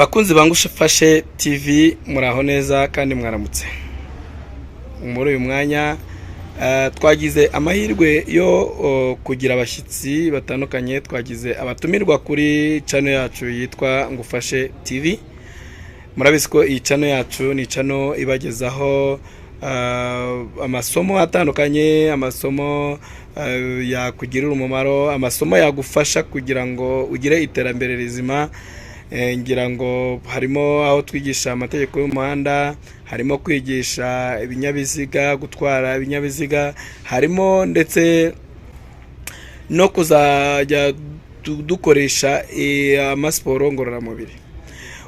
Bakunzi ba Ngufashe TV, muraho neza kandi mwaramutse. Muri uyu mwanya twagize amahirwe yo kugira abashyitsi batandukanye. Twagize abatumirwa kuri channel yacu yitwa Ngufashe TV. Murabizi ko iyi channel yacu ni channel ibagezaho amasomo atandukanye, amasomo yakugirira umumaro, amasomo yagufasha kugira ngo ugire iterambere rizima. Ngira ngo harimo aho twigisha amategeko y'umuhanda, harimo kwigisha ibinyabiziga, gutwara ibinyabiziga, harimo ndetse no kuzajya dukoresha amasiporo ngororamubiri.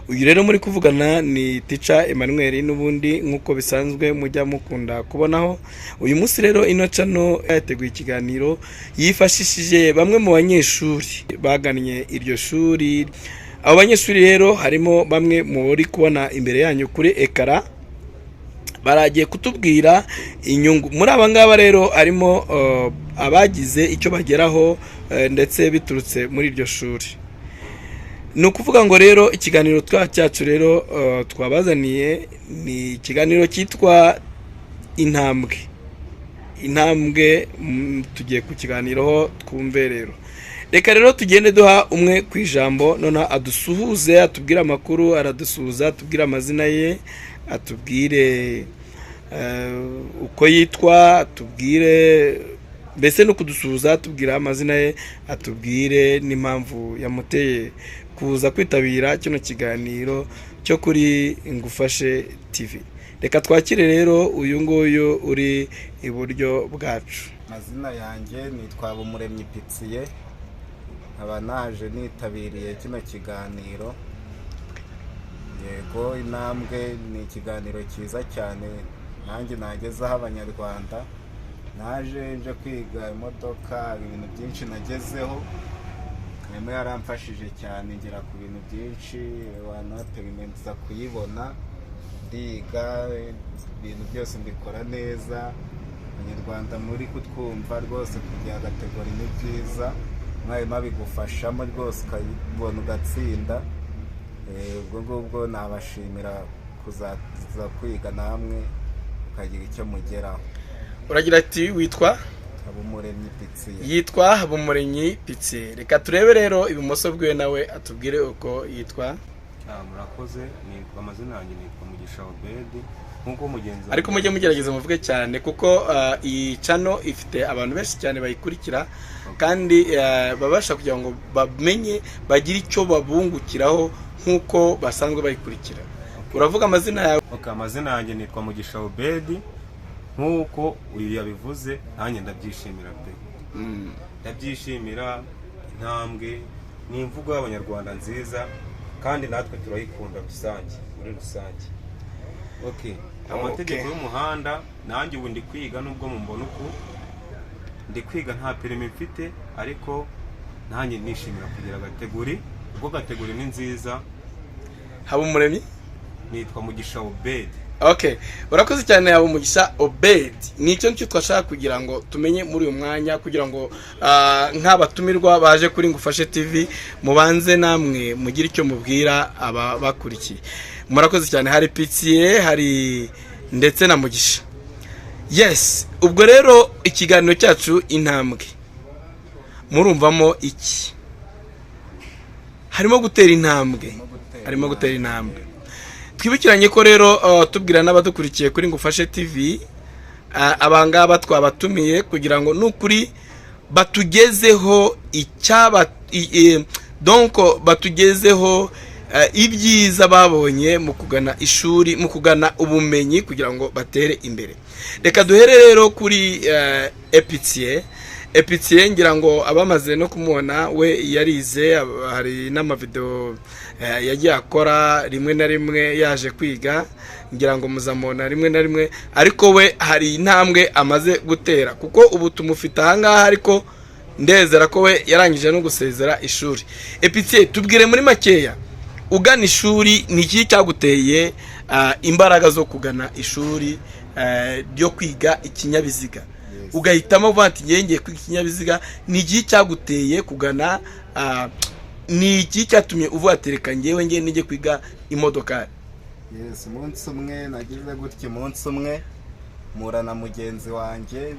Uyu rero muri kuvugana ni Teacher Emmanuel, n'ubundi nk'uko bisanzwe mujya mukunda kubonaho. Uyu munsi rero ino channel yateguye ikiganiro yifashishije bamwe mu banyeshuri bagannye iryo shuri. Abo banyeshuri rero harimo bamwe muri kubona imbere yanyu kuri écran, baragiye kutubwira inyungu. Muri aba ngaba rero harimo abagize icyo bageraho ndetse biturutse muri iryo shuri. Ni ukuvuga ngo rero ikiganiro cyacu rero twabazaniye ni ikiganiro cyitwa Intambwe. Intambwe, tugiye kukiganiraho twumve. Rero reka rero tugende duha umwe ku ijambo, noneho adusuhuze, atubwire amakuru. Aradusuhuza, atubwire amazina ye, atubwire uko yitwa, atubwire mbese no kudusuhuza, atubwira amazina ye, atubwire n'impamvu yamuteye kuza kwitabira kino kiganiro cyo kuri Ngufashe TV. Reka twakire rero uyu nguyu uri iburyo bwacu. Amazina yanjye nitwa Bumuremyi Pitsiye, nkaba naje nitabiriye kino kiganiro. Yego, Intambwe ni ikiganiro cyiza cyane nanjye nagezaho Abanyarwanda. Naje nje kwiga imodoka, ibintu byinshi nagezeho. Kagame yaramfashije cyane, ngera ku bintu byinshi, wana permis nza kuyibona, ndiga, ibintu byose mbikora neza. Abanyarwanda muri kutwumva rwose, kugira catégorie ni byiza, umwarimu abigufashamo rwose ukayibona ugatsinda. Ubwo ngubwo nabashimira kuzaza kwiga namwe ukagira icyo mugeraho. Uragira ati witwa? Habumuremyi Pitsiye. Yitwa Habumuremyi Pitsiye. Reka turebe rero ibumoso bwiwe, nawe atubwire uko yitwa. Murakoze. Nitwa, amazina yanjye nitwa Mugisha Obedi, nk'uko mugenzi Ariko mujye mugerageza muvuge cyane kuko iyi channel ifite abantu benshi cyane bayikurikira kandi babasha kugira ngo bamenye, bagire icyo babungukiraho nk'uko basanzwe bayikurikira. Uravuga amazina yawe. Okay, amazina yanjye nitwa Mugisha Obedi, nk'uko uyu yabivuze, nanjye ndabyishimira pe, ndabyishimira. Intambwe ni imvugo y'Abanyarwanda nziza kandi natwe turayikunda rusange, muri rusange. Okay, amategeko y'umuhanda, nanjye ubu ndi kwiga, nubwo mumbona uku ndi kwiga nta permis mfite, ariko nanjye nishimira kugira catégorie, ubwo catégorie ni nziza. Habumuremyi? Nitwa Mugisha Obedi. Okay, urakoze cyane, Habumugisha Obed. Ni icyo nicyo twashaka kugira ngo tumenye muri uyu mwanya, kugira ngo nk'abatumirwa baje kuri Ngufashe TV mubanze namwe mugire icyo mubwira aba bakurikiye. Murakoze cyane. Hari Pitsiye, hari ndetse na Mugisha. Yes, ubwo rero ikiganiro cyacu Intambwe, murumvamo iki? Harimo gutera intambwe, harimo gutera intambwe. Twibukiranye ko rero tubwira n'abadukurikiye kuri Ngufashe TV, abangaba twabatumiye kugira ngo nukuri batugezeho icyaba donc batugezeho ibyiza babonye mu kugana ishuri, mu kugana ubumenyi kugira ngo batere imbere. Reka duhere rero kuri Epitiye. Epitiye, ngira ngo abamaze no kumubona, we yarize, hari n'amavideo yagiye akora rimwe na rimwe yaje kwiga, ngira ngo muzamubona rimwe na rimwe. Ariko we hari intambwe amaze gutera kuko ubu tumufite ahangaha, ariko ndezera ko we yarangije no gusezera ishuri. Epitiye, tubwire muri makeya, ugana ishuri ni iki cyaguteye imbaraga zo kugana ishuri ryo kwiga ikinyabiziga, ugahitamo uvuga ati ngiye kwiga ikinyabiziga? Ni iki cyaguteye kugana Ni iki cyatumye uvuga ati reka ngewe ngiye nijye kwiga imodokari? Yes, umunsi umwe nagize gutya, umunsi umwe mpura na mugenzi wanjye,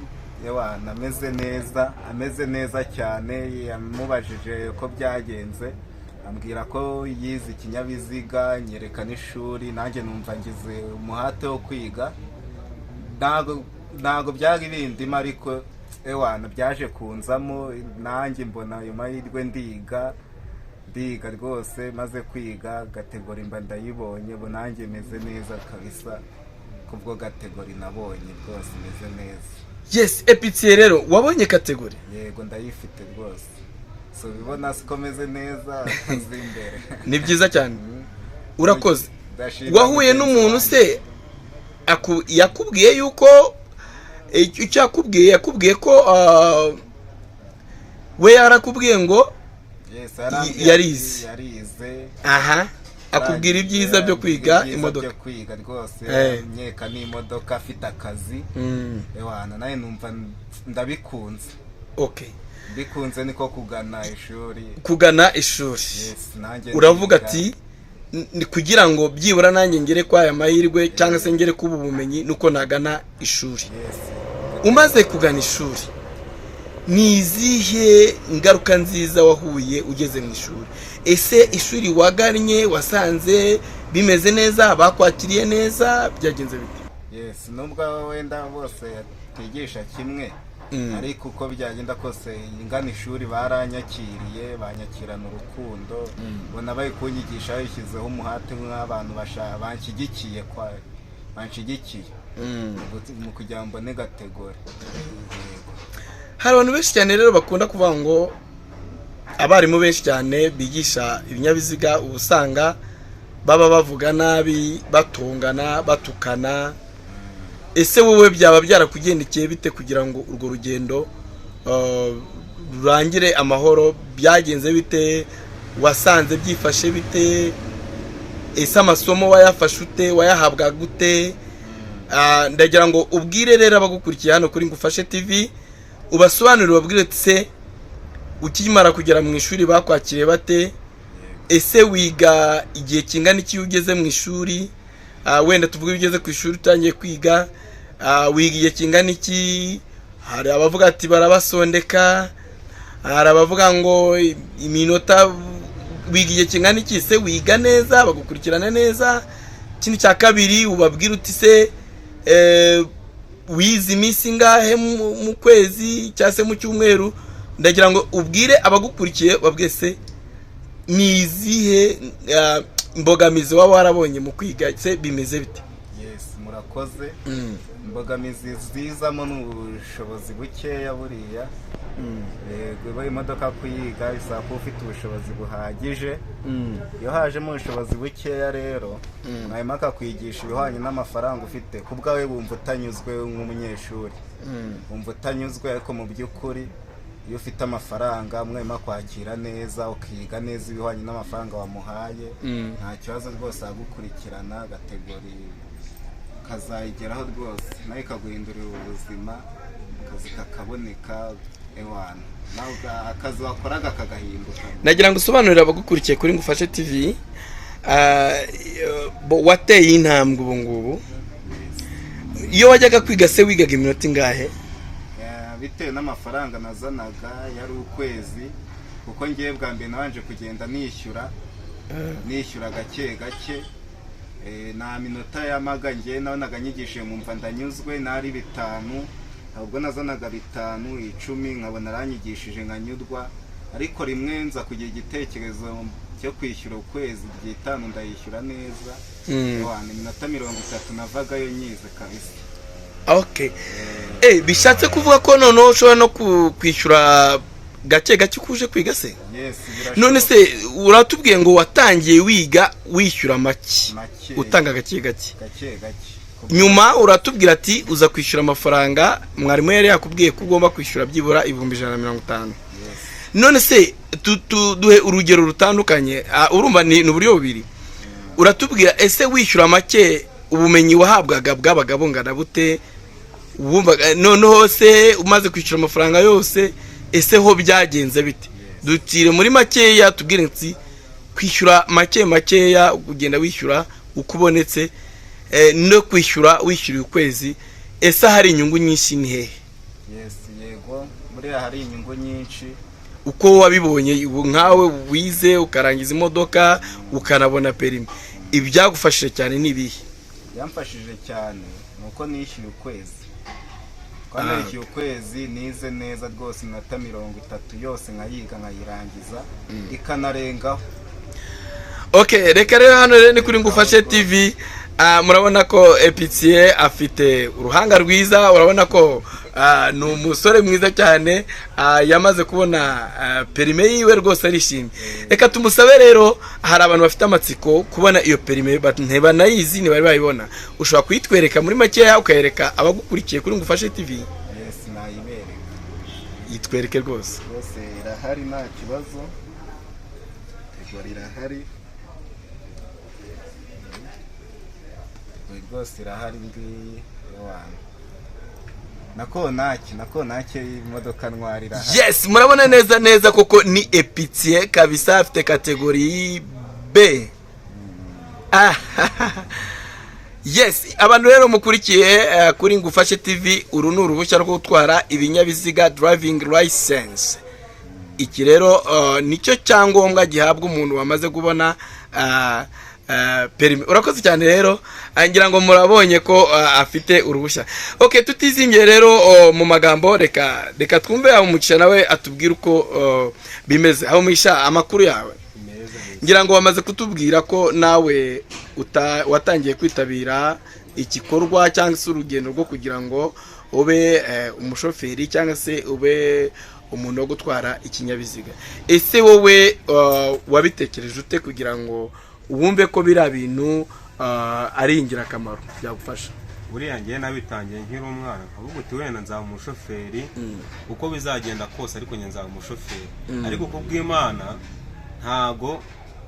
yewana ameze neza, ameze neza cyane. Yamubajije uko byagenze, ambwira ko yize ikinyabiziga, nyereka n'ishuri, nanjye numva ngize umuhate wo kwiga. Ntabwo byari bindimo, ariko ewana byaje kunzamo, nanjye mbona ayo mahirwe, ndiga, ndiga rwose. Maze kwiga category mba ndayibonye, ubu nanjye meze neza kabisa. Kubwo category nabonye rwose meze neza. Yes, epitiye rero wabonye category? Yego, ndayifite rwose. So ubibona siko meze neza nzi imbere. Ni byiza cyane, urakoze. Ndashimira Wahuye mugenzi n'umuntu wanjye. se yakubwiye yuko icyo yakubwiye ko we yarakubwiye ngo Yes, yarambwiye yarize. ati yarize. Aha akubwira ibyiza byo kwiga Ibyiza imodoka. byo kwiga rwose. Nkeka n'imodoka, afite akazi. Ewana nawe numva ndabikunze. Mbikunze niko kugana ishuri. Kugana ishuri. Yes, nanjye Uravuga ndiga. ati ni kugira ngo byibura nanjye ngere kwa aya mahirwe cyangwa se ngere k'ubu bumenyi nuko nagana ishuri. Yes. Umaze kugana ishuri, ni izihe ngaruka nziza wahuye ugeze mu ishuri? Ese ishuri wagannye wasanze bimeze neza, bakwakiriye neza, byagenze bite? Yes, nubwo wenda bose tigisha kimwe, ariko uko byagenda kose ingana ishuri baranyakiriye, banyakirana urukundo. Ubona bari kunyigisha babishyizeho umuhate nk'abantu banshyigikiye kwa banshyigikiye mu kugira ngo mbone category. Yego. Hari abantu benshi cyane rero bakunda kuvuga ngo abarimu benshi cyane bigisha ibinyabiziga uba usanga baba bavuga nabi, batongana, batukana. Ese wowe byaba byarakugendekeye bite kugira ngo urwo rugendo rurangire amahoro? Byagenze bite? Wasanze byifashe bite? Ese amasomo wayafashe ute, wayahabwa gute? Ndagira ngo ubwire rero abagukurikiye hano kuri Ngufashe TV, ubasobanurire, ubabwire uti se ukimara kugera mu ishuri bakwakiriye bate? Ese wiga igihe kingana iki iyo ugeze mu ishuri? Wenda tuvuge iyo ugeze ku ishuri utangiye kwiga, wiga igihe kingana iki? Hari abavuga ati barabasondeka, hari abavuga ngo iminota. Wiga igihe kingana iki? Se wiga neza, bagukurikirana neza? Ikindi cya kabiri, ubabwira uti se wize iminsi ingahe mu kwezi cyangwa se mu cyumweru? Ndagira ngo ubwire abagukurikiye, babwiye se ni izihe imbogamizi waba warabonye mu kwiga, se bimeze bite? Yes, murakoze. Imbogamizi zizamo ni ubushobozi bukeya buriya. Yego, iba imodoka kuyiga bisaba kuba ufite ubushobozi buhagije. Iyo hajemo ubushobozi bukeya rero, mwarimu akakwigisha ibihwanye n'amafaranga ufite, ku bwawe wumva utanyuzwe, nk'umunyeshuri wumva utanyuzwe. Ariko mu by'ukuri iyo ufite amafaranga, mwarimu akwakira neza, ukiga neza ibihwanye n'amafaranga wamuhaye. Nta kibazo rwose, agukurikirana, category kazayigeraho rwose, nawe ikaguhindurira ubuzima, akazi kakaboneka, ewana nawe akazi wakoraga kagahinduka. Nagira ngo usobanurire abagukurikiye kuri Ngufashe TV, wateye intambwe ubu ngubu. Iyo wajyaga kwiga se wigaga iminota ingahe? Bitewe n'amafaranga nazanaga yari ukwezi, kuko ngewe bwa mbere nabanje kugenda nishyura, nishyura gake gake. Nta minota yamaga, ngewe nabonaga nyigishije nkumva ndanyuzwe, nari 5, ahubwo nazanaga 5, 10, nkabona aranyigishije nkanyurwa. Ariko rimwe nza kugira igitekerezo cyo kwishyura ukwezi 5, ndayishyura neza. Ewana, iminota 30 navagayo nyize kabisa. Okay, bishatse kuvuga ko noneho ushobora no kwishyura gake gake uko uje kwiga se? Yes, birashoboka. None se uratubwiye ngo watangiye wiga wishyura make? Make. Utanga gake gake. Gake gake. Nyuma uratubwira ati uza kwishyura amafaranga mwarimu yari yakubwiye ko ugomba kwishyura byibura 150,000. Yes. None se duhe urugero rutandukanye. Urumva ni uburyo bubiri. Uratubwira ese wishyura make ubumenyi wahabwaga bwabaga bungana bute? Wumvaga noneho se umaze kwishyura amafaranga yose, ese ho byagenze bite? Yes. Dutire muri makeya, tubwire nti kwishyura make makeya, kugenda wishyura uko ubonetse, no kwishyura wishyuriye ukwezi, ese hari inyungu nyinshi ni hehe? Yes, yego, buriya hari inyungu nyinshi. Uko wabibonye ubu, nkawe wize ukarangiza imodoka ukanabona perimi, ibyagufashije cyane ni ibihe? Byamfashije cyane ni uko nishyuye ukwezi. Twanishyuye ukwezi, nize neza rwose, iminota 30 yose nkayiga nkayirangiza, ikanarengaho. Ok, reka rero hano rero ni kuri Ngufashe TV. Murabona ko Epitiye afite uruhanga rwiza, urabona ko ni umusore mwiza cyane. Yamaze kubona perime yiwe, rwose arishimye. Reka tumusabe rero, hari abantu bafite amatsiko kubona iyo perime, ntibanayizi, ntibari bayibona. Ushobora kuyitwereka muri makeya, ukayereka abagukurikiye kuri Ngufashe TV? Yes, nayibereka. Yitwereke rwose. Rwose irahari, nta kibazo. Yego, irahari. Yego, rwose irahari ngiyi ewana. Na kontake y'imodoka ntwara irahari. Yes, murabona neza neza koko ni Epitiye kabisa, afite catégorie B. Yes, abantu rero mukurikiye kuri Ngufashe TV, uru ni uruhushya rwo gutwara ibinyabiziga, driving license. Iki rero nicyo cyangombwa gihabwa umuntu wamaze kubona perimi. Urakoze cyane rero. Ngira ngo murabonye ko afite uruhushya. Ok, tutizimbye rero mu magambo, reka twumve Habumugisha nawe atubwire uko bimeze. Habumugisha, amakuru yawe? Meza. Ngira ngo wamaze kutubwira ko nawe watangiye kwitabira igikorwa cyangwa se urugendo rwo kugira ngo ube umushoferi cyangwa se ube umuntu wo gutwara ikinyabiziga. Ese wowe wabitekereje ute kugira ngo wumve ko biriya bintu ari ingirakamaro byagufasha? Buriya ngewe nabitangiye nkiri umwana, nkavuga uti wenda nzaba umushoferi uko bizagenda kose, ariko njye nzaba umushoferi. Ariko kubw'Imana ntago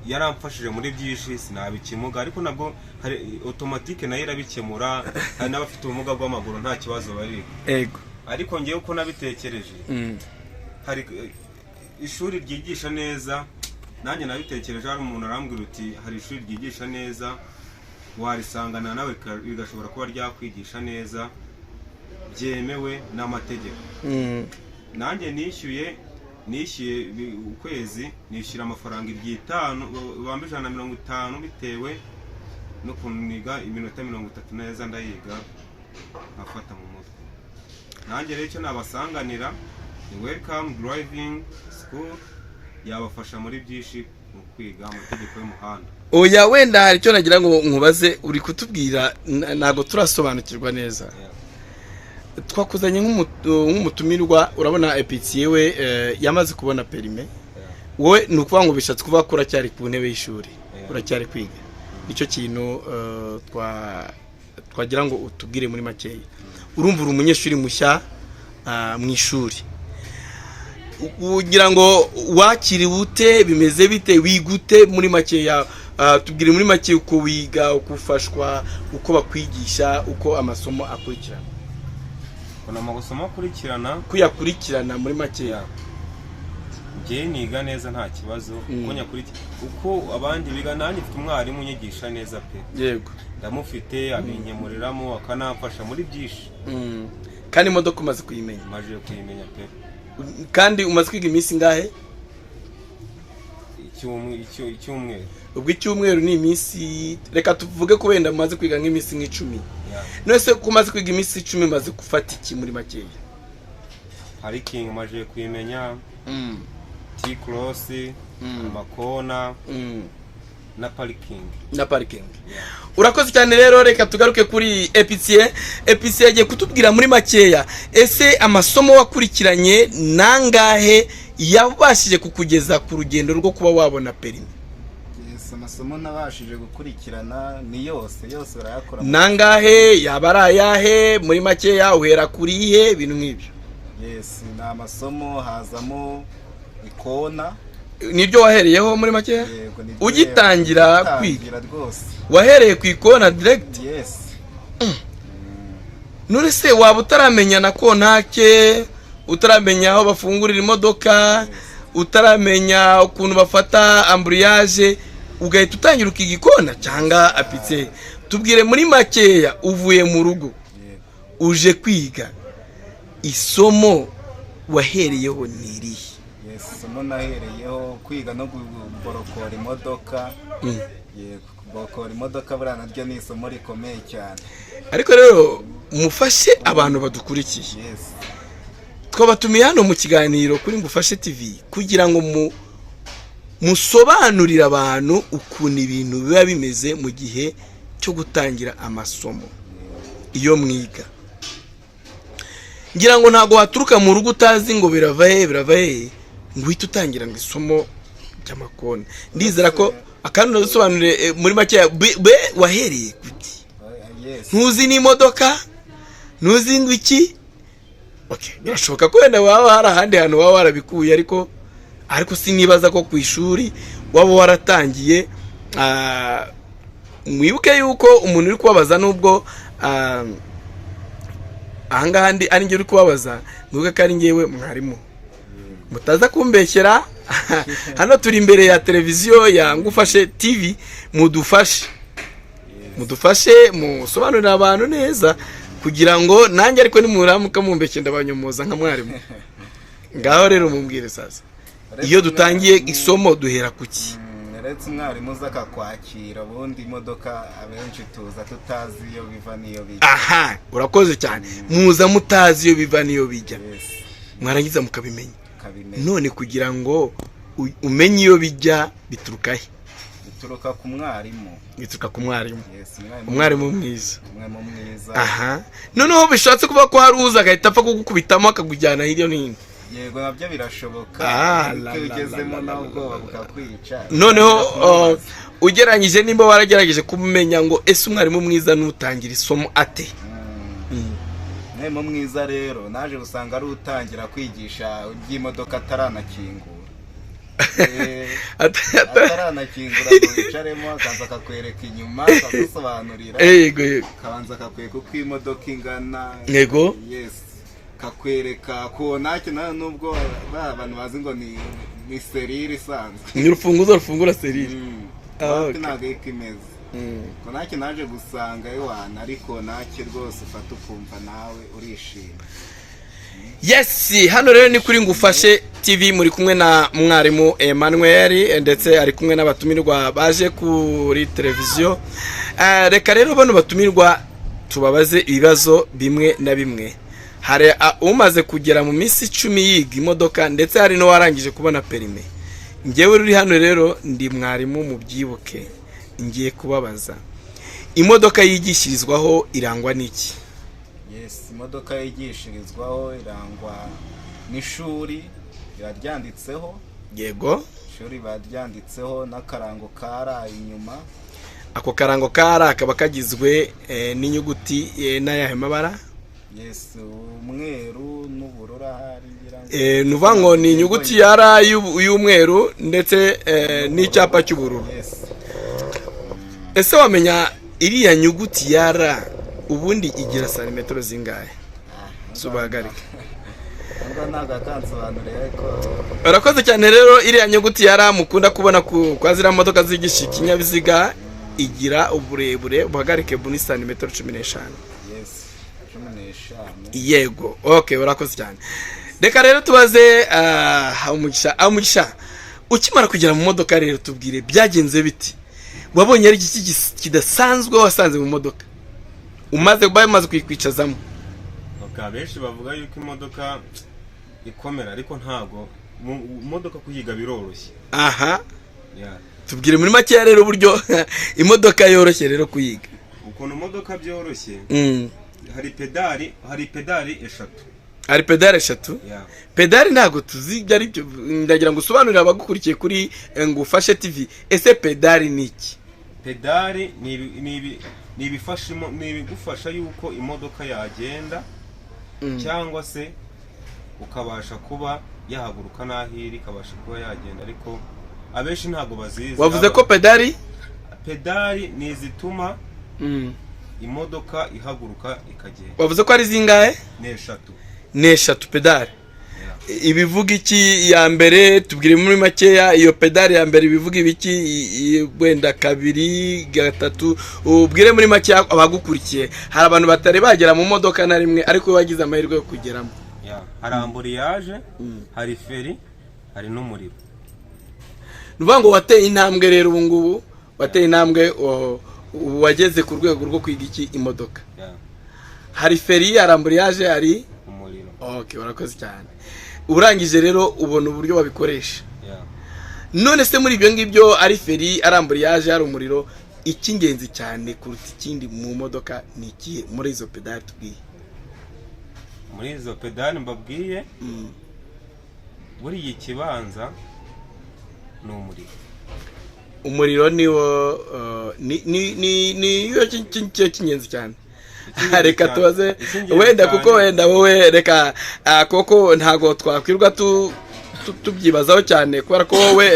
yaramfashije muri byinshi, sinaba ikimuga, ariko nabwo hari automatique nayo irabikemura. Hari n'abafite ubumuga bw'amaguru nta kibazo bari. Ariko ngewe uko nabitekereje, hari ishuri ryigisha neza. Nanjye nabitekereje, hari umuntu arambwira uti hari ishuri ryigisha neza warisangana nawe rigashobora kuba ryakwigisha neza byemewe n'amategeko. Nanjye nishyuye ukwezi, nishyura amafaranga iry'itanu bamba 150, bitewe n'ukuntu niga iminota 30 neza, ndayiga nkafata mu mutwe. Nanjye rero icyo nabasanganira ni Welcome Driving School, yabafasha muri byinshi mu kwiga amategeko y'umuhanda. Oya, wenda hari icyo nagira ngo nkubaze. Uri kutubwira, ntabwo turasobanukirwa neza. Twakuzanye nk'umutumirwa. Urabona Epitiye we yamaze kubona perime, wowe ni ukuvuga ngo bishatse kuvuga ko uracyari ku ntebe y'ishuri? Uracyari kwiga. Nicyo kintu twagira ngo utubwire muri makeya. Urumva uri umunyeshuri mushya mu ishuri, ugira ngo wakiriwe ute? Bimeze bite? Wiga ute muri makeya? Tubwire muri make uko wiga, uko ufashwa, uko bakwigisha, uko amasomo akurikirana. Ubona amasomo akurikirana? Kuyakurikirana muri makeya. Njyewe niga neza, nta kibazo. Uko uko abandi biga, nanjye mfite umwarimu unyigisha neza pe. Ndamufite, abinkemuriramo, akanamfasha muri byinshi. Kandi imodoka umaze kuyimenya? Maze kuyimenya pe. Kandi umaze kwiga iminsi ingahe? Icyumweru. Ubwo icyumweru ni iminsi, reka tuvuge ko wenda umaze kwiga nk'iminsi nk'icumi. None se ko umaze kwiga iminsi 10, umaze gufata iki muri makeya? Parikingi maze kuyimenya, T-cross, amakona na parikingi. Na parikingi. Urakoze cyane rero. Reka tugaruke kuri Epitiye. Epitiye agiye kutubwira muri makeya, ese amasomo wakurikiranye nangahe yabashije kukugeza ku rugendo rwo kuba wabona perimi? Yes, amasomo nabashije gukurikirana ni yose yose urayakora. Nangahe? Yaba ari ayahe muri makeya? Uhera kuri ihe? Ibintu nk'ibyo. Yes, ni amasomo, hazamo ikona. Nibyo wahereyeho muri makeya? Yego, nibyo. Ugitangira kwiga? Ugitangira rwose. Wahereye ku ikona direct? Yes. None se waba utaramenya na kontake, utaramenya aho bafungurira imodoka? utaramenya ukuntu bafata embrayage, ugahita utangira ukiga ikona cyangwa apitse. Tubwire muri makeya, uvuye mu rugo, uje kwiga, isomo wahereyeho ni irihe? Yes, isomo nahereyeho kwiga no kuborokora imodoka. Yego, kuborokora imodoka buriya naryo ni isomo rikomeye cyane. Ariko rero mufashe abantu badukurikiye. Twabatumiye hano mu kiganiro kuri Ngufashe TV kugira ngo musobanurire abantu ukuntu ibintu biba bimeze mu gihe cyo gutangira amasomo iyo mwiga. Ngira ngo ntabwo waturuka mu rugo utazi ngo birava he, birava he, ngo uhite utangira ngo isomo ry'amakoni. Ndizera ko akandi unadusobanurire muri make be wahereye kuki? Ntuzi n'imodoka, ntuzi ngo iki. Okay, birashoboka ko wenda waba hari ahandi hantu waba warabikuye, ariko sinibaza ko ku ishuri waba waratangiye. Mwibuke yuko umuntu uri kubabaza, nubwo ahangaha ndi ari njye uri kubabaza, mwibuke ko ari njyewe mwarimu, mutaza kumbeshyera. Hano turi imbere ya televiziyo ya Ngufashe TV. Mudufashe, mudufashe musobanurire abantu neza kugira ngo nanjye, ariko nimuramuka mumbeshye ndabanyomoza nka mwarimu. Ngaho rero mumbwire sasa, iyo dutangiye isomo duhera ku ki? Uretse umwarimu uza akakwakira, ubundi imodoka abenshi tuza tutazi iyo biva n'iyo bijya. Aha, urakoze cyane. Muza mutazi iyo biva n'iyo bijya, mwarangiza mukabimenya. Ukabimenya. None kugira ngo umenye iyo bijya, bituruka he? Bituruka ku mwarimu. Bituruka ku mwarimu. Yes, umwarimu. Umwarimu mwiza. Umwarimu mwiza. Aha noneho bishatse kuvuga ko hari uza agahita apfa kugukubitamo akakujyana hirya no hino? Yego, nabyo birashoboka. Ah, ariko la, iyo la, ugezemo la, la, nawe la, ubwoba la, la. bukakwica. Noneho Kumubaza. ugereranyije, nimba waragerageje kumenya ngo ese umwarimu mwiza nutangira isomo ate? Umwarimu mwiza rero naje gusanga ari utangira kwigisha iby'imodoka ataranakingura. Ataranakingura ngo wicaremo, akaza akakwereka inyuma, akagusobanurira. Yego yego Akabanza akakwereka uko imodoka ingana. Yes, kakwereka konake nawe, nubwo ba bantu bazi ngo ni serire isanzwe. Ni urufunguzo rufungura serire. Ah, Wapi, okay. ntabwo ariko imeze. Konake naje gusanga ewana, ariko nake rwose ufata ukumva nawe urishima. Yes, hano rero ni kuri Ngufashe TV, muri kumwe na mwarimu Emmanuel, ndetse ari kumwe n'abatumirwa baje kuri televiziyo. Reka rero bano batumirwa tubabaze ibibazo bimwe na bimwe. Hari umaze kugera mu minsi 10 yiga imodoka, ndetse hari n'uwarangije kubona perime. Ngewe uri hano rero ndi mwarimu, mubyibuke. Ngiye kubabaza: imodoka yigishirizwaho irangwa n'iki? Yes, imodoka yigishirizwaho irangwa n'ishuri riba ryanditseho. Ishuri riba ryanditseho n'akarango kari inyuma. Ako karango kari kaba kagizwe n'inyuguti n'ayahe mabara? Yes, umweru n'ubururu ahari ngira ngo. Ni ukuvuga ngo ni inyuguti ya R y'umweru ndetse n'icyapa cy'ubururu. Yes. Ese wamenya iriya nyuguti ya R ubundi igira santimetero zingahe? Subahagarike. Ngo ntabwo akansobanuriye, ariko Urakoze cyane. Rero iriya nyuguti ya R mukunda kubona kwa ziriya modoka zigisha ikinyabiziga igira uburebure, ubuhagarike buni santimetero 15. Yes, 15. Yego, okay, urakoze cyane. Reka rero tubaze Umugisha. Umugisha, ukimara kugera mu modoka rero tubwire byagenze biti? Wabonye ari iki kidasanzwe wasanze mu modoka umaze bamaze kuyikwicazamo? Okay, abenshi bavuga yuko imodoka ikomera, ariko ntabwo imodoka kuyiga biroroshye. Yeah. Tubwire muri makeya rero uburyo imodoka yoroshye rero kuyiga. Ukuntu imodoka byoroshye, hari pedali eshatu. Hari pedali eshatu. Yeah. Pedali ntabwo tuzi ibyo ari byo. Ndagira ngo usobanurire abagukurikiye kuri Ngufashe TV, ese pedali ni iki? Pedali ni ibigufasha yuko imodoka yagenda cyangwa se ukabasha kuba yahaguruka n'aho iri, ikabasha kuba yagenda, ariko abenshi ntabwo bazizi. Wavuze ko pedali Pedali ni izituma imodoka ihaguruka ikagenda. Wavuze ko ari zingahe? Ni eshatu. Ni eshatu pedali. Yeah. Ibivuga iki ya mbere? Tubwire muri makeya, iyo pédale ya mbere ibivuga ibiki? Wenda kabiri, gatatu, ubwire muri makeya abagukurikiye. Hari abantu batari bagera mu modoka na rimwe, ariko wagize amahirwe yo kugeramo. Ya, hari embrayage, hari feri, hari n'umuriro. Ni ukuvuga ngo wateye intambwe rero, ubu ngubu wateye intambwe, ubu wageze ku rwego rwo kwiga iki? Imodoka. Ya. Hari feri, hari embrayage, hari umuriro. Okay, urakoze cyane. Urangije rero ubona uburyo babikoresha. Ya. None se muri ibyo ngibyo, ari feri, ari embrayage, ari umuriro, icy'ingenzi cyane kuruta ikindi mu modoka ni ikihe muri izo pédale tubwiye? Muri izo pédale mbabwiye, buriya ikibanza ni umuriro. Umuriro niwo ni yo cy'ingenzi cyane. Icy'ingenzi Reka cyane. tubaze Icy'ingenzi wenda cyane. Kuko wenda wowe, reka koko ntabwo twakwirwa tubyibazaho cyane, kubera ko wowe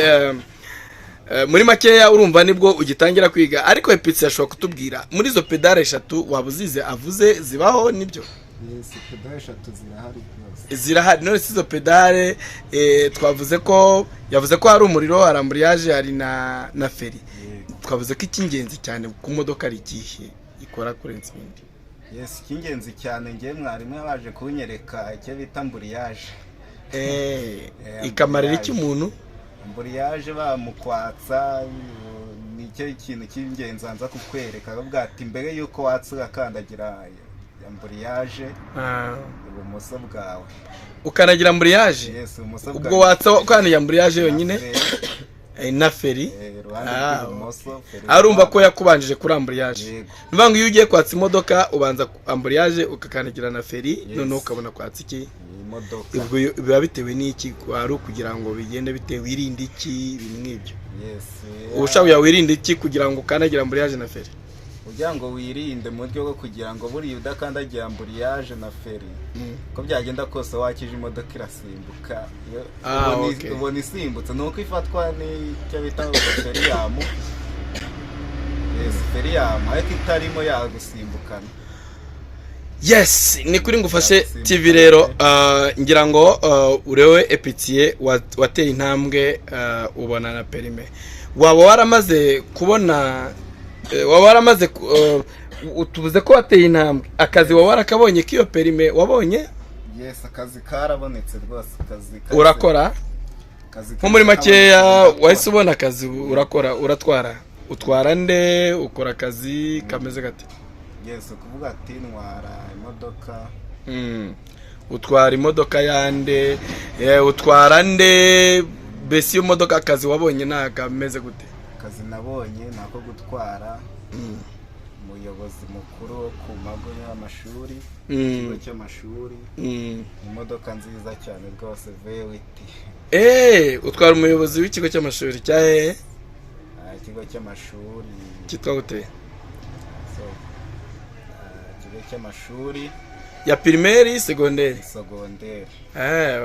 muri makeya urumva nibwo ugitangira kwiga, ariko epitsi ashobora kutubwira muri izo pédale eshatu waba uzize avuze zibaho, nibyo? Yes, pédale eshatu zirahari rwose. Zirahari. None si izo pédale twavuze ko yavuze ko hari umuriro, hari embrayage, hari na feri. Twavuze ko icy'ingenzi cyane ku modoka ari ikihe ikora kurenza ibindi? Yes, icy'ingenzi cyane, ngewe mwarimu yabaje kunyereka icyo bita embrayage. Ikamarira iki umuntu? Embrayage bamukwatsa, nicyo kintu cy'ingenzi anza kukwereka, akavuga ati mbere y'uko watsa urakandagira embrayage ibumoso bwawe. Ukanagira embrayage? Yes, ibumoso. Ubwo watsa ukandagira embrayage yonyine na feri. Iruhande rw'ibumoso, feri. Arumva ko yakubanjije kuri embrayage. Yego. Ni ukuvuga ngo iyo ugiye kwatsa imodoka ubanza embrayage, ugakandagira na feri, Yes. noneho ukabona kwatsa iki? Imodoka. Ubwo biba bitewe n'iki? Ari ukugira ngo bigende bitewe wirinde iki, ibintu nk'ibyo? Yes. Uba ushaka wirinde iki kugira ngo ukandagire embrayage na feri? Kugira ngo wirinde, mu buryo bwo kugira ngo buriya udakandagira embrayage na feri, uko byagenda kose wakije imodoka irasimbuka. Iyo ubona isimbutse ni uko ifatwa n'icyo bita feriyamu. Yes, feriyamu, ariko itarimo yagusimbukana. Yes, ni kuri Ngufashe Yagusimbukana. TV rero. Ngira ngo urewe epitiye wateye intambwe, ubona na permis. Waba waramaze kubona waba waramaze tuvuze ko wateye intambwe, akazi waba warakabonye k'iyo permis wabonye? Yes, akazi karabonetse rwose, akazi Urakora? Akazi Nko muri makeya kabonetse. Wahise ubona akazi, urakora, uratwara, utwara nde? Ukora akazi kameze gate? Yes, ukuvuga ati ntwara imodoka. Utwara imodoka yande? Utwara nde mbese? Iyo modoka, akazi wabonye ni akameze gute? Akazi nabonye ni ako gutwara umuyobozi mukuru wo ku mago y'amashuri, ikigo cy'amashuri. Imodoka nziza cyane rwose, V8. Utwara umuyobozi w'ikigo cy'amashuri cya hehe? Ikigo cy'amashuri. Cyitwa gute? So, ikigo cy'amashuri. Ya primaire, secondaire? Secondaire.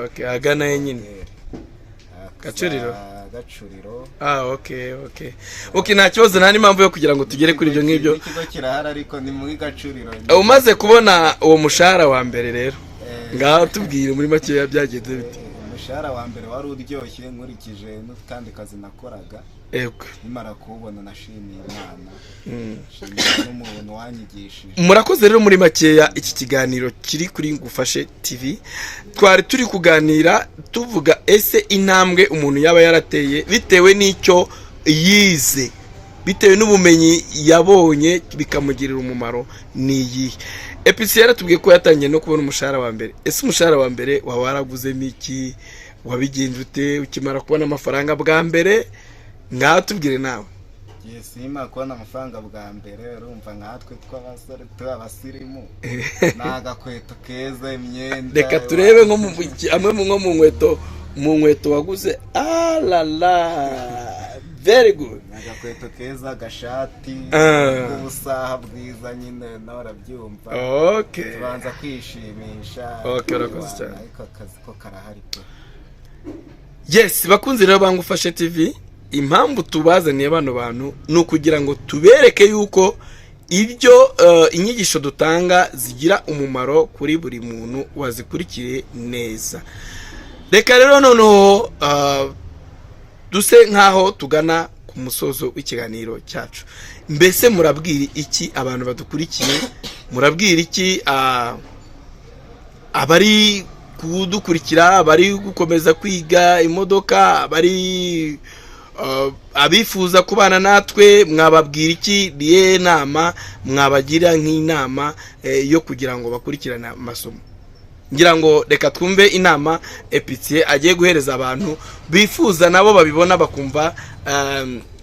Okay, agana he nyine? Secondaire. Gacuriro? Gacuriro. Ah, okay, nta kibazo, nta n'impamvu yo kugira ngo tugere kuri ibyo ngibyo. Ikigo kirahari ariko ni muri Gacuriro. Umaze kubona uwo mushahara wa mbere rero, ngaho tubwire muri makeya byagenze bite? Umushahara wa mbere wari uryoshye nkurikije n'akandi kazi nakoraga. Nimara kuwubona nashimiye Imana, nshimira n'umuntu wanyigishije. Murakoze rero. Muri makeya, iki kiganiro kiri kuri Ngufashe TV, twari turi kuganira tuvuga ese intambwe umuntu yaba yarateye bitewe n'icyo yize, bitewe n'ubumenyi yabonye bikamugirira umumaro ni iyihe? Episi yaratubwiye ko yatangiye no kubona umushahara wa mbere. Ese umushahara wa mbere waba waraguzemo iki? Wabigenje ute ukimara kubona amafaranga bwa mbere? Ngaho tubwire nawe. Yes, nimara kubona amafaranga bwa mbere, urumva nkatwe tw'abasore turi abasirimu, ni agakweto keza, imyenda. Reka turebe nko mu amwe nko mu nkweto waguze. Alala, very good. Ni agakweto keza, agashati, n'ubusaha bwiza nyine, nawe urabyumva. Tubanza kwishimisha. Okay, urakoze cyane. Ariko akazi ko karahari pe. Yes, bakunzi rero Bangufashe TV, impamvu tubazaniye bano bantu ni ukugira ngo tubereke yuko ibyo inyigisho dutanga zigira umumaro kuri buri muntu wazikurikiye neza. Reka rero noneho duse nk'aho tugana ku musozo w'ikiganiro cyacu. Mbese murabwira iki abantu badukurikiye? Murabwira iki abari kudukurikira, abari gukomeza kwiga imodoka, abari abifuza kubana natwe? Mwababwira iki? Niye nama mwabagira nk'inama yo kugira ngo bakurikirane amasomo? Ngira ngo reka twumve inama Epitiye agiye guhereza abantu bifuza, nabo babibona bakumva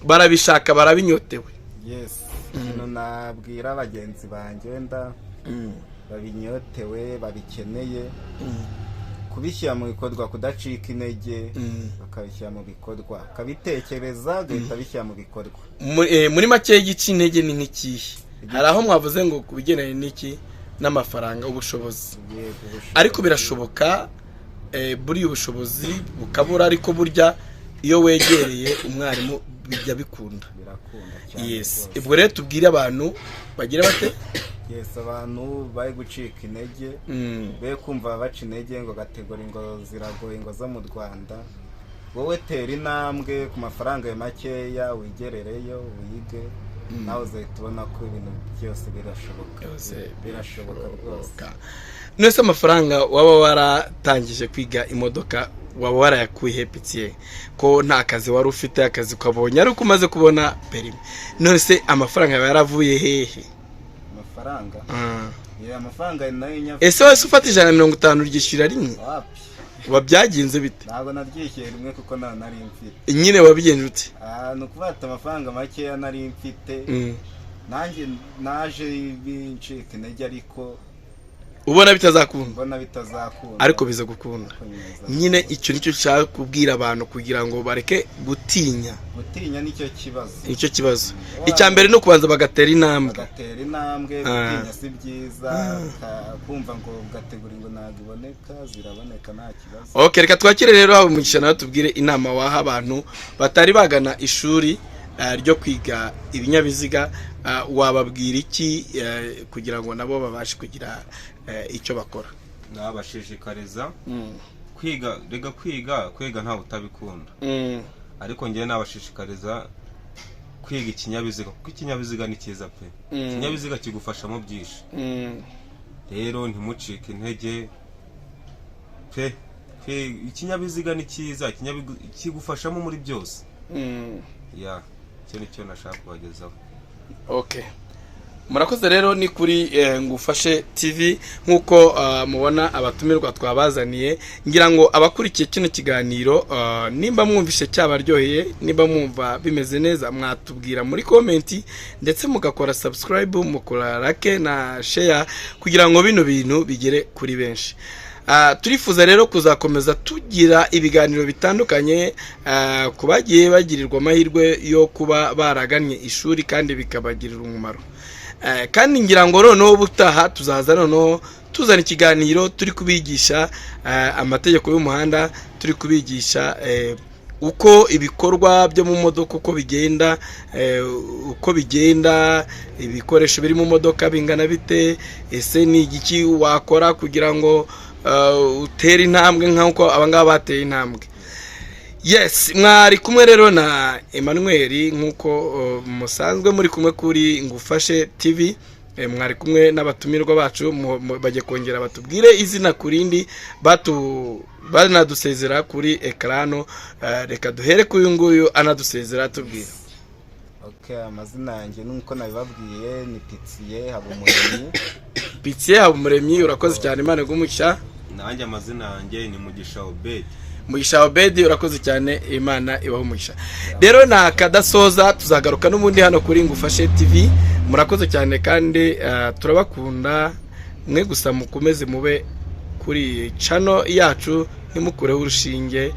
barabishaka, barabinyotewe. Yes, ikintu nabwira bagenzi banjye wenda babinyotewe, babikeneye, kubishyira mu bikorwa, kudacika intege, bakabishyira mu bikorwa, akabitekereza agahita abishyira mu bikorwa. Muri make, igica intege ni nk'ikihe? Hari aho mwavuze ngo ku bigendanye n'iki, n'amafaranga, ubushobozi. Yego, ubushobozi. Ariko birashoboka, buriya ubushobozi bukabura, ariko burya iyo wegereye umwarimu bijya bikunda. Birakunda cyane rwose. Ubwo rero tubwire abantu bagira bate? Yes, abantu bari gucika intege, be kumva baca intege ngo category ngo ziragoye, ngo zo mu Rwanda. Wowe tera intambwe ku mafaranga makeya, wigerereyo wige, nawe uzahita ubona ko ibintu byose birashoboka. Byose. Birashoboka rwose. None se amafaranga waba waratangije kwiga imodoka waba warayakuye, Pitiye, ko nta kazi wari ufite? Akazi ukabonye ariko umaze kubona permis. None se amafaranga yawe yaravuye hehe? Amafaranga? Yeah, amafaranga nayo nyafite. Ese wese ufata 150 uryishyura rimwe? Wapi. Wabyagenze bite? Ntabwo naryishyuye rimwe kuko nta nari mfite. Nyine wabigenje ute? Ah, ni ukuvuga ati amafaranga makeya nari mfite, nanjye naje bincika intege, ariko ubona bitazakunda. Mbona bitazakunda. Ariko biza gukunda. Ariko nyine Nyine icyo nicyo nshaka kubwira abantu, kugira ngo bareke gutinya. Gutinya nicyo kibazo. Nicyo kibazo. Icya mbere ni ukubanza bagatera intambwe. Bagatera intambwe. Gutinya si byiza, kumva ngo category ngo ntabwo iboneka, ziraboneka, nta kibazo. Ok, reka twakire rero haba umugisha, nawe tubwire inama waha abantu batari bagana ishuri ryo kwiga ibinyabiziga. Wababwira iki kugira ngo nabo babashe kugira icyo bakora? Nabashishikariza kwiga. Rega kwiga ntawe utabikunda, ariko ngewe nabashishikariza kwiga ikinyabiziga, kuko ikinyabiziga ni cyiza pe. Ikinyabiziga kigufashamo byinshi. Rero ntimucike intege pe. Ikinyabiziga ni cyiza, kigufashamo muri byose. Ya, icyo ni cyo nashaka kubagezaho. Okay, murakoze. Rero ni kuri Ngufashe TV, nk'uko mubona abatumirwa twabazaniye. Ngira ngo abakurikiye kino kiganiro, nimba mwumvishe cyabaryoheye, nimba mwumva bimeze neza, mwatubwira muri comment, ndetse mugakora subscribe, mukora like na share, kugira ngo bino bintu bigere kuri benshi. Turifuza rero kuzakomeza tugira ibiganiro bitandukanye ku bagiye bagirirwa amahirwe yo kuba baragannye ishuri kandi bikabagirira umumaro. Kandi ngira ngo noneho ubutaha tuzaza noneho tuzana ikiganiro turi kubigisha amategeko y'umuhanda, turi kubigisha uko ibikorwa byo mu modoka uko bigenda, uko bigenda, ibikoresho biri mu modoka bingana bite, ese ni igiki wakora kugira ngo utere intambwe nk'uko abangaba bateye intambwe. Yes, mwari kumwe rero na Emmanuel, nk'uko musanzwe muri kumwe kuri Ngufashe TV. Mwari kumwe n'abatumirwa bacu, bagiye kongera batubwire izina ku rindi, banadusezera kuri écran. Reka duhere kuri uyu nguyu anadusezera atubwira. Ok, amazina yanjye nuko nabibabwiye ni Pitiye Habumuremyi. Pitiye Habumuremyi, urakoze cyane, Imana iguhe. Nanjye amazina yanjye ni Mugisha Obedi. Mugisha Obedi, urakoze cyane, Imana ibahe umugisha. Rero ni akadasoza, tuzagaruka n'ubundi hano kuri Ngufashe TV. Murakoze cyane kandi turabakunda. Mwe gusa mukomeze mube kuri channel yacu, ntimukureho urushinge,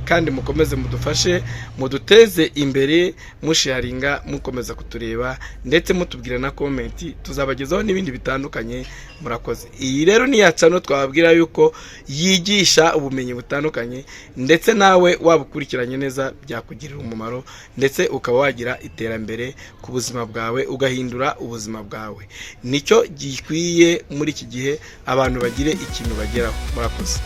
kandi mukomeze mudufashe muduteze imbere, musharinga, mukomeza kutureba, ndetse mutubwira na comment. Tuzabagezaho n'ibindi bitandukanye. Murakoze. Iyi rero ni ya channel twababwira yuko yigisha ubumenyi butandukanye, ndetse nawe waba ukurikiranye neza byakugirira umumaro, ndetse ukaba wagira iterambere ku buzima bwawe, ugahindura ubuzima bwawe. Nicyo gikwiye muri iki gihe, abantu bagire ikintu bageraho. Murakoze.